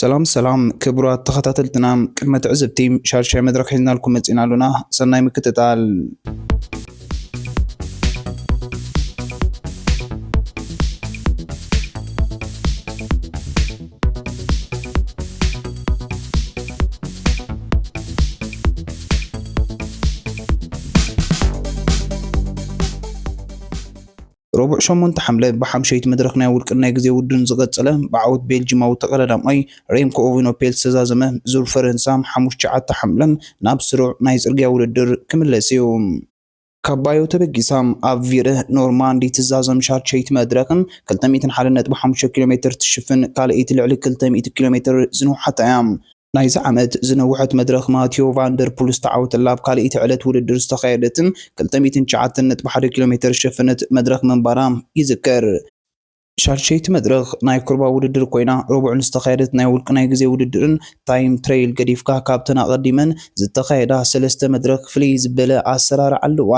ሰላም ሰላም ክቡራት ተኸታተልትና፣ ቅድመ ትዕዝብቲ ሻድሻይ መድረኽ ሒዝናልኩም መጺና ኣሉና። ሰናይ ምክትታል። ረቡዕ ሸሞንተ ሓምለ ብሓምሸይቲ መድረኽ ናይ ውልቅን ናይ ግዜ ውድድርን ዝቐጸለ፣ ብዓወት ቤልጂማዊ ተቐዳዳማይ ሬምኮ ኦቪኖፔል ዝተዛዘመ ዙር ፈረንሳ ሓሙሽተ ትሽዓተ ሓምለ ናብ ስሩዕ ናይ ጽርግያ ውድድር ክምለስ እዩ። ካብ ባዮ ተበጊሳ ኣብ ቪረ ኖርማንዲ ትዛዘም ሻድሸይቲ መድረኽ ክልተ ሚእትን ሓደን ነጥቢ ሓሙሽተ ኪሎ ሜትር ትሽፍን ካልኣይቲ ልዕሊ ክልተ ሚእቲ ኪሎ ሜትር ዝንውሓታ እያ። ናይዚ ዓመት ዝነውሐት መድረኽ ማቲዮ ቫንደርፑል ዝተዓወተላ ኣብ ካልኣይቲ ዕለት ውድድር ዝተኻየደትን ክልተ ሚእትን ትሽዓተን ነጥቢ ሓደ ኪሎ ሜትር ዝሸፈነት መድረኽ ምንባራ ይዝከር። ሻድሸይቲ መድረኽ ናይ ኩርባ ውድድር ኮይና፣ ረቡዕ ንዝተኻየደት ናይ ውልቂ ናይ ግዜ ውድድርን ታይም ትሬይል ገዲፍካ፣ ካብተን ኣቐዲመን ዝተኻየዳ ሰለስተ መድረኽ ፍልይ ዝበለ ኣሰራርዓ ኣለዋ።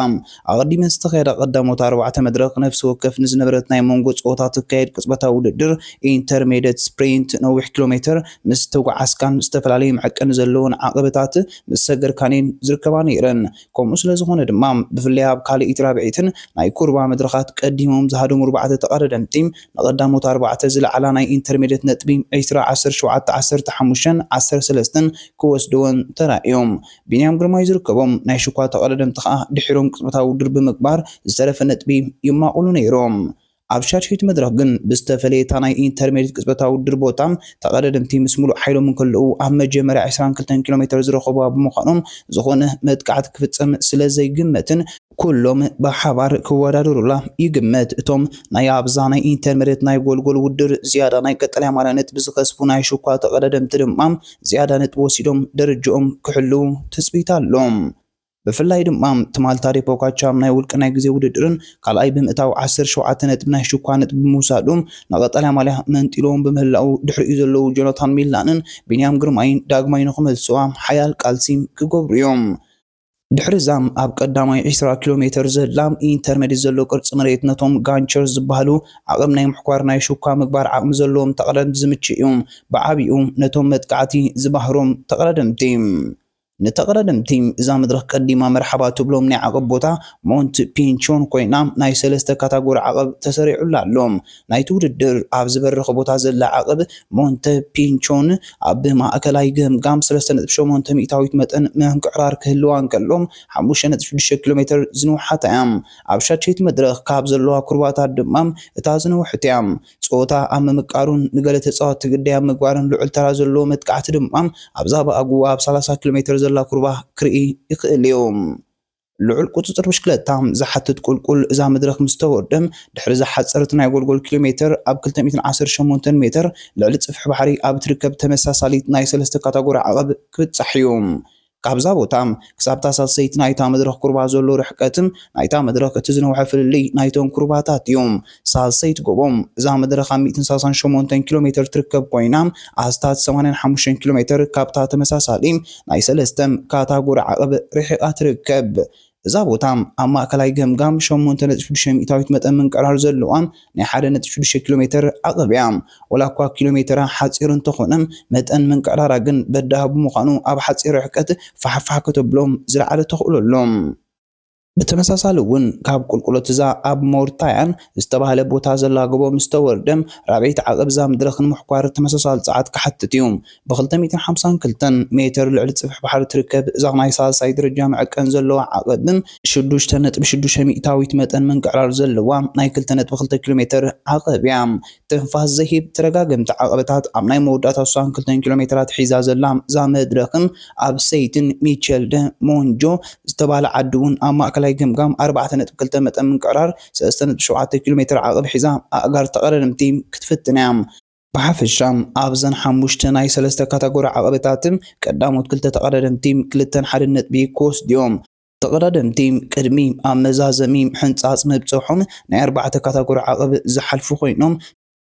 ኣቐዲመን ዝተኻየዳ ቀዳሞት ኣርባዕተ መድረኽ ነፍሲ ወከፍ ንዝነበረት ናይ መንጎ ጸወታ ትካየድ ቅጽበታዊ ውድድር፣ ኢንተርሜደት ስፕሪንት፣ ነዊሕ ኪሎ ሜትር ምስ ተጓዓዝካን ዝተፈላለዩ መዐቀኒ ዘለዎን ዓቐብታት ምስ ሰገርካን እየን ዝርከባ ነይረን። ከምኡ ስለ ዝኾነ ድማ፣ ብፍላይ ኣብ ካልኣይቲ ራብዒትን ናይ ኩርባ መድረኻት ቀዲሞም ዝሃደሙ ኣርባዕተ ተቐዳደምቲ፣ ንቐዳሞት ኣርባዕተ ዝለዓላ ናይ ኢንተርሜደት ነጥቢ፣ ዕስራ፣ ዓሰርተ ሸውዓተ፣ ዓሰርተ ሓሙሽተን ዓሰርተ ሰለስተን ክወስድወን ተራእዮም። ቢንያም ግርማይ ዝርከቦም ናይ ሽኳ ተቐዳደምቲ ከኣ ድሒሮም ቅጽበታዊ ውድድር ብምግባር ዝተረፈ ነጥቢ ይማቕሉ ነይሮም። ኣብ ሻድሸይቲ መድረኽ ግን ብዝተፈለየ እታ ናይ ኢንተርሜድየት ቅጽበታዊ ውድድር ቦታ ተቐዳደምቲ ምስ ምሉእ ሓይሎም እንከለዉ ኣብ መጀመርያ ዕስራን ክልተን ኪሎ ሜትር ዝረኸቡዋ ብምዃኖም ዝኾነ መጥቃዕቲ ክፍጸም ስለ ዘይግመትን ኩሎም ብሓባር ክወዳደሩላ ይግመት። እቶም ናይ ኣብዛ ናይ ኢንተርሜድየት ናይ ጎልጎል ውድድር ዝያዳ ናይ ቀጠልያ ማልያ ነጥቢ ዝኸስቡ ናይ ሽኳ ተቐዳደምቲ ድማ ዝያዳ ነጥቢ ወሲዶም ደረጅኦም ክሕልዉ ትጽቢት ኣሎ። ብፍላይ ድማ ትማል ታዴ ፖጋቻር ናይ ውልቂ ናይ ግዜ ውድድርን ካልኣይ ብምእታው ዓሰርተ ሸውዓተ ነጥቢ ናይ ሽኳ ነጥቢ ብምውሳዱ ንቐጠልያ ማልያ መንጢልዎም ብምህላው ድሕሪኡ ዘለዉ ጆናታን ሚላንን ቢንያም ግርማይን ዳግማይ ንኽመልስዋ ሓያል ቃልሲ ክገብሩ እዮም። ድሕሪ እዛ ኣብ ቀዳማይ ዕስራ ኪሎ ሜትር ዘላ ኢንተርሜድየት ዘሎ ቅርጺ መሬት ነቶም ጋንቸር ዝበሃሉ ዓቕም ናይ ምሕኳር ናይ ሽኳ ምግባር ዓቕሚ ዘለዎም ተቐዳደምቲ ዝምችእ እዩ። ብዓቢኡ ነቶም መጥቃዕቲ ዝባህሮም ተቐዳደምቲ። ንተቐዳደምቲ እዛ መድረኽ ቀዲማ መርሓባ ትብሎም ናይ ዓቐብ ቦታ ሞንት ፒንቾን ኮይና፣ ናይ ሰለስተ ካታጎሪ ዓቐብ ተሰሪዑላ ኣሎ። ናይቲ ውድድር ኣብ ዝበረኸ ቦታ ዘላ ዓቐብ ሞንተ ፒንቾን ኣብ ማእከላይ ገምጋም ሰለስተ ነጥቢ ሸሞንተ ሚእታዊት መጠን ምንቅዕራር ክህልዋ እንከሎ፣ ሓሙሽተ ነጥቢ ሽዱሽተ ኪሎ ሜትር ዝንውሓታ እያ። ኣብ ሻድሸይቲ መድረኽ ካብ ዘለዋ ኩርባታት ድማ እታ ዝነውሐት እያ። ጸወታ ኣብ ምምቃሩን ንገለ ተጻወትቲ ግዳይ ኣብ ምግባርን ልዑል ተራ ዘለዎ መጥቃዕቲ ድማ ኣብዛ ብኣግኡ ኣብ ሰላሳ ኪሎ ሜትር ዘላ ኩርባ ክርኢ ይኽእል እዩ። ልዑል ቁጽጽር ብሽክለታ ዝሓትት ቁልቁል እዛ መድረኽ ምስ ተወርደ፣ ድሕሪ ዝሓጸረት ናይ ጎልጎል ኪሎ ሜትር ኣብ ክልተ ሚእትን ዓሰርተ ሸሞንተን ሜትር ልዕሊ ጽፍሒ ባሕሪ ኣብ ትርከብ ተመሳሳሊት ናይ ሰለስተ ካታጎሪ ዓቐብ ክብጻሕ እዩ። ካብዛ ቦታ ክሳብ እታ ሳልሰይቲ ናይታ መድረኽ ኩርባ ዘሎ ርሕቀትን ናይታ መድረኽ እቲ ዝነውሐ ፍልልይ ናይቶም ኩርባታት እዩ። ሳልሰይቲ ጎቦ እዛ መድረኽ ኣብ ሚእትን ሰላሳን ሸሞንተን ኪሎ ሜትር ትርከብ ኮይና፣ ኣስታት ሰማንያን ሓሙሽተን ኪሎ ሜትር ካብታ ተመሳሳሊ ናይ ሰለስተ ካታጎሪ ዓቐብ ርሒቓ ትርከብ። እዛ ቦታ ኣብ ማእከላይ ገምጋም ሸሞንተ ነጥቢ ሽዱሽተ ሚእታዊት መጠን ምንቅዕራር ዘለዋ ናይ ሓደ ነጥቢ ሽዱሽተ ኪሎ ሜትር ዓቐብ እያ። ወላ እኳ ኪሎ ሜትራ ሓጺር እንተኾነ፣ መጠን ምንቅዕራራ ግን በዳሂ ብምዃኑ፣ ኣብ ሓጺር ርሕቀት ፋሕፋሕ ከተብሎም ዝለዓለ ተኽእሎ ኣሎ። ብተመሳሳሊ እውን፣ ካብ ቁልቁለት እዛ ኣብ ሞርታያን ዝተባህለ ቦታ ዘላ ጎቦ ምስ ተወርደ፣ ራብዐይቲ ዓቐብ እዛ መድረኽ ንምሕኳር ተመሳሳሊ ጸዓት ክሓትት እዩ። ብ ክልተ ሚእትን ሓምሳን ክልተን ሜትር ልዕሊ ጽፍሒ ባሕሪ ትርከብ እዛ ናይ ሳልሳይ ደረጃ መዐቀኒ ዘለዋ ዓቐብ፣ ሽዱሽተ ነጥቢ ሽዱሽተ ሚእታዊት መጠን ምንቅዕራር ዘለዋ ናይ ክልተ ነጥቢ ክልተ ኪሎ ሜትር ዓቐብ እያ። ትንፋስ ዘይህብ ተደጋገምቲ ዓቐበታት ኣብ ናይ መወዳእታ ሰውሳን ክልተን ኪሎ ሜትራት ሒዛ ዘላ እዛ መድረኽን ኣብ ሰይትን ሚቸል ደ ሞንጆ ዝተባህለ ዓዲ እውን ኣብ ማእከላይ ገምጋም ኣርባዕተ ነጥቢ ክልተ መጠን ምንቅዕራር ሰለስተ ነጥቢ ሸውዓተ ኪሎ ሜትር ዓቐብ ሒዛ ኣእጋር ተቐዳደምቲ ክትፍትን እያ። ብሓፈሻ ኣብዘን ሓሙሽተ ናይ ሰለስተ ካታጎሪ ዓቐበታት ቀዳሞት ክልተ ተቐዳደምቲ ክልተን ሓደን ነጥቢ ክወስዱ እዮም። ተቐዳደምቲ ቅድሚ ኣብ መዛዘሚ ሕንጻጽ ምብጽሖም ናይ ኣርባዕተ ካታጎሪ ዓቐብ ዝሓልፉ ኮይኖም፣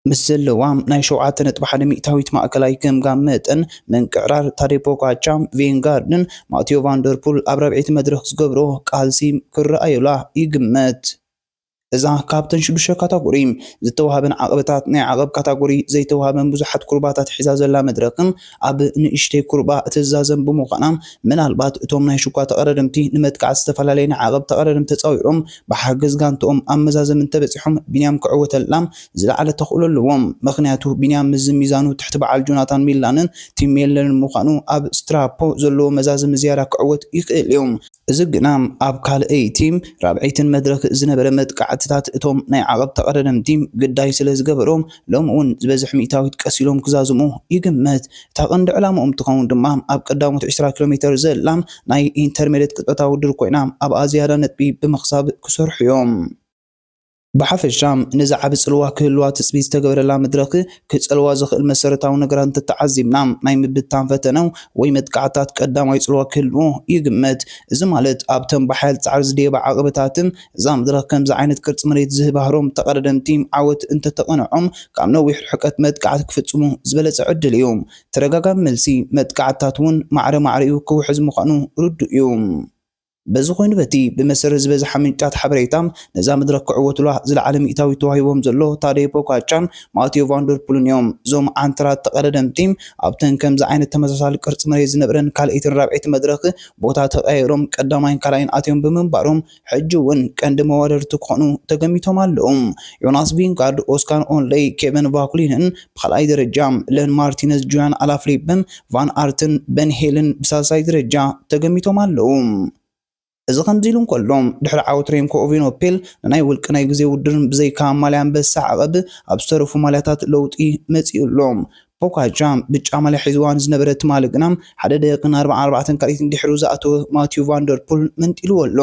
ምስ ዘለዋ ናይ ሸውዓተ ነጥቢ ሓደ ሚእታዊት ማእከላይ ገምጋም መጠን ምንቅዕራር ታዴ ፖጋቻ፣ ቬንጋርድን ማቲዮ ቫንደርፑል ኣብ ራብዐይቲ መድረኽ ዝገብሮ ቃልሲ ክረኣዩላ ይግመት። እዛ ካብተን ሽዱሽተ ካታጎሪ ዝተዋህበን ዓቐብታት ናይ ዓቐብ ካታጎሪ ዘይተዋህበን ብዙሓት ኩርባታት ሒዛ ዘላ መድረኽን ኣብ ንእሽተይ ኩርባ እትዛዘም ብምዃና፣ ምናልባት እቶም ናይ ሽኳ ተቐዳደምቲ ንመጥቃዕቲ ዝተፈላለየ ናይ ዓቐብ ተቐዳደምቲ ተጻዊሮም ብሓገዝ ጋንትኦም ኣብ መዛዘሚ እንተበጺሖም ቢንያም ክዕወተላ ዝለዓለ ተኽእሎ ኣለዎም። ምኽንያቱ ቢንያም ምስዚ ሚዛኑ ትሕቲ በዓል ጆናታን ሚላንን ቲም ሜለርን ምዃኑ ኣብ ስትራፖ ዘለዎ መዛዘሚ ዝያዳ ክዕወት ይኽእል እዩ። እዚ ግና ኣብ ካልኣይቲ ራብዐይትን መድረኽ ዝነበረ መጥቃዕትታት እቶም ናይ ዓቐብ ተቐዳደምቲ ግዳይ ስለ ዝገበሮም ሎሚ እውን ዝበዝሕ ሚእታዊት ቀሲሎም ክዛዝሙ ይግመት። እታ ቀንዲ ዕላምኦም ትኸውን ድማ ኣብ ቀዳሞት ዕስራ ኪሎ ሜተር ዘላ ናይ ኢንተርሜድየት ቅጽበታዊ ውድድር ኮይና ኣብኣ ዝያዳ ነጥቢ ብምኽሳብ ክሰርሑ እዮም። ብሓፈሻ ነዚ ዓቢ ጽልዋ ክህልዋ ትጽቢት ዝተገበረላ መድረኽ ክጸልዋ ዝኽእል መሰረታዊ ነገራት እንተተዓዚብና ናይ ምብታን ፈተነ ወይ መጥቃዕታት ቀዳማይ ጽልዋ ክህልዎ ይግመት። እዚ ማለት ኣብተን ብሓያል ጻዕሪ ዝደየባ ዓቐበታትን እዛ መድረኽ ከምዚ ዓይነት ቅርጺ መሬት ዝህባህሮም ተቐዳደምቲ ዓወት እንተተቐንዖም ካብ ነዊሕ ርሕቀት መጥቃዕቲ ክፍጽሙ ዝበለጸ ዕድል እዩ። ተደጋጋሚ መልሲ መጥቃዕትታት እውን ማዕረ ማዕሪኡ ክውሕዝ ምዃኑ ርዱእ እዩ። በዚ ኮይኑ በቲ ብመሰረት ዝበዝሓ ምንጫት ሓበሬታ ነዛ መድረኽ ክዕወቱላ ዝለዓለ ሚእታዊ ተዋሂቦም ዘሎ ታደዮ ፖጋቻን ማቴዮ ቫንደርፑልን እዮም። እዞም ዓንተራት ተቐዳደምቲ ኣብተን ከምዚ ዓይነት ተመሳሳሊ ቅርጺ መሬት ዝነብረን ካልኣይትን ራብዐይቲ መድረኽ ቦታ ተቐያይሮም ቀዳማይን ካልኣይን ኣትዮም ብምንባሮም ሕጂ እውን ቀንዲ መወዳድርቲ ክኾኑ ተገሚቶም ኣለዉ። ዮናስ ቪንጋርድ፣ ኦስካር ኦንለይ፣ ኬቨን ቫኩሊንን ብኻልኣይ ደረጃ፣ ለን ማርቲነዝ፣ ጁያን ኣላፍሊፕን ቫን ኣርትን በን ሄልን ብሳልሳይ ደረጃ ተገሚቶም ኣለዉ። እዚ ከምዚ ኢሉ እንከሎ፣ ድሕሪ ዓወት ሬምኮ ኦቬኖፔል ንናይ ውልቂ ናይ ግዜ ውድድርን ብዘይካ ማልያ ኣንበሳ ዓቐብ ኣብ ዝተረፉ ማልያታት ለውጢ መጺኡ ኣሎ። ፖጋቻ ብጫ ማልያ ሒዝዋ ንዝነበረ ትማሊ ግና ሓደ ደቂቕን ኣርባዓን ኣርባዕተን ካልኢትን ድሕሩ ዝኣተወ ማቲዩ ቫንደርፑል መንጢልዎ ኣሎ።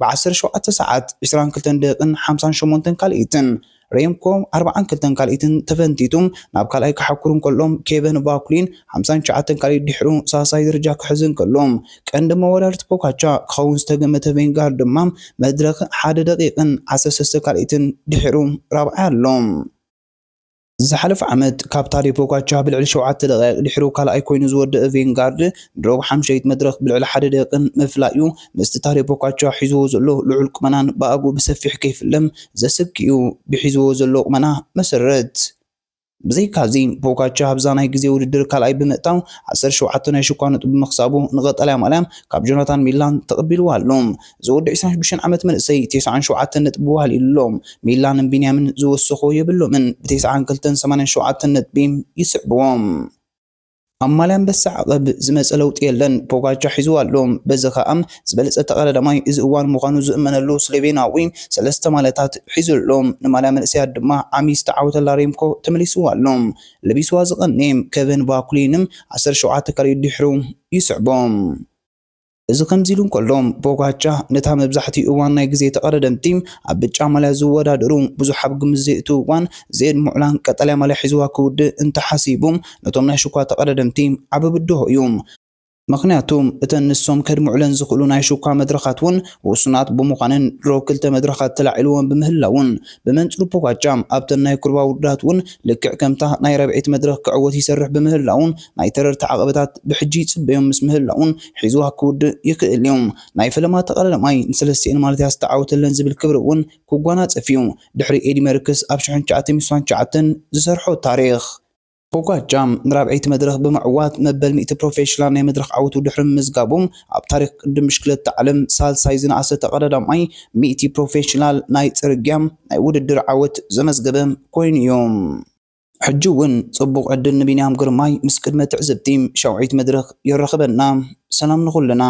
ብ ዓሰርተ ሸውዓተ ሰዓት፣ ዕስራን ክልተን ደቂቕን ሓምሳን ሸሞንተን ካልኢትን ሬምኮ ኣርባዓን ክልተን ካልኢትን ተፈንቲቱ ናብ ካልኣይ ክሓኩሩ እንከሎ፣ ኬቨን ቫኩሊን ሓምሳን ትሽዓተን ካልኢት ድሕሩ ሳልሳይ ደረጃ ክሕዝ እንከሎ፣ ቀንዲ መወዳድርቲ ፖጋቻ ክኸውን ዝተገመተ ቬንጋር ድማ መድረኽ ሓደ ደቂቕን ዓሰርተ ሰለስተ ካልኢትን ድሕሩ ራብዓይ ኣሎ። ዝሓለፈ ዓመት ካብ ታዴ ፖጋቻ ብልዕሊ ሸውዓተ ደቂቕ ድሕሩ ካልኣይ ኮይኑ ዝወደአ ቬንጋርድ፣ ንሮብ ሓምሸይት መድረኽ ብልዕሊ ሓደ ደቂቕን ምፍላዩ ምስቲ ታዴ ፖጋቻ ሒዝዎ ዘሎ ልዑል ቁመናን ብኣግኡ ብሰፊሕ ከይፍለም ዘስክዩ ብሒዝዎ ዘሎ ቁመና መሰረት። ብዘይካዚ፣ ፖጋቻ ኣብዛ ናይ ግዜ ውድድር ካልኣይ ብምእታው ዓሰርተ ሸውዓተ ናይ ሽኳ ነጥቢ ብምኽሳቡ ንቐጠልያ ማልያ ካብ ጆናታን ሚላን ተቐቢልዋ ኣሎ። እዚ ወዲ ዕስራን ሽዱሽተን ዓመት መንእሰይ ተስዓን ሸውዓተን ነጥቢ ዋህሊሉ ኣሎ። ሚላንን ቢንያምን ዝወሰኾ የብሎምን፣ ብ ተስዓን ክልተን ሰማንያን ሸውዓተን ነጥቢ ይስዕብዎም። ኣብ ማልያ ኣንበሳ ዓቐብ ዝመጸ ለውጢ የለን፣ ፖጋቻ ሒዝዋ ኣሎ። በዚ ከኣ ዝበለጸ ተቐዳዳማይ እዚ እዋን ምዃኑ ዝእመነሉ ስሎቬንያዊ ሰለስተ ማልያታት ሒዙ ኣሎ። ንማልያ መንእሰያት ድማ ዓሚ ዝተዓወተላ ሬምኮ ተመሊስዋ ኣሎ። ለቢስዋ ዝቐንየ ኬቨን ቫኩሊንም ዓሰርተ ሸውዓተ ካልኢት ድሕሩ ይስዕቦ። እዚ ከምዚ ኢሉ እንከሎ፣ ፖጋቻ ነታ መብዛሕትኡ እዋን ናይ ግዜ ተቐዳደምቲ ኣብ ብጫ ማልያ ዝወዳደሩ ብዙሕ ኣብ ግምት ዘየእትውዋን ዘየድምዑላን ቀጠልያ ማልያ ሒዝዋ ክውድእ እንተሓሲቡ፣ ነቶም ናይ ሽኳ ተቐዳደምቲ ዓቢ ብድሆ እዩ። ምኽንያቱ፣ እተን ንሶም ከድምዑለን ዝኽእሉ ናይ ሽኳ መድረኻት እውን ውሱናት ብምዃነን፣ ድሮ ክልተ መድረኻት ተላዒልወን ብምህላውን፣ ብመንጽሩ ፖጋቻ ኣብተን ናይ ኩርባ ውድድራት እውን ልክዕ ከምታ ናይ ራብዐይቲ መድረኽ ክዕወት ይሰርሕ ብምህላውን፣ ናይ ተረርቲ ዓቐበታት ብሕጂ ይጽበዮም ምስ ምህላውን ሒዝዋ ክውድእ ይኽእል እዩ። ናይ ፈለማ ተቐዳዳማይ ንሰለስቲኤን ማልያ ዝተዓወተለን ዝብል ክብሪ እውን ክጓናጸፍ እዩ። ድሕሪ ኤዲ መርክስ ኣብ ሽሕን ትሽዓተ ሚእትን ስሳን ትሽዓተን ዝሰርሖ ታሪኽ። ፖጋቻ ንራብዐይቲ መድረኽ ብምዕዋት መበል ሚእቲ ፕሮፌሽናል ናይ መድረኽ ዓወቱ ድሕሪ ምምዝጋቡ፣ ኣብ ታሪኽ ቅድድም ብሽክለታ ዓለም ሳልሳይ ዝነኣሰ ተቐዳዳማይ ሚእቲ ፕሮፌሽናል ናይ ጽርግያ ናይ ውድድር ዓወት ዘመዝገበ ኮይኑ እዩ። ሕጂ እውን ጽቡቕ ዕድል ንቢንያም ግርማይ ምስ ቅድመ ትዕዝብቲ ሻውዓይቲ መድረኽ የራኽበና። ሰላም ንኹልና።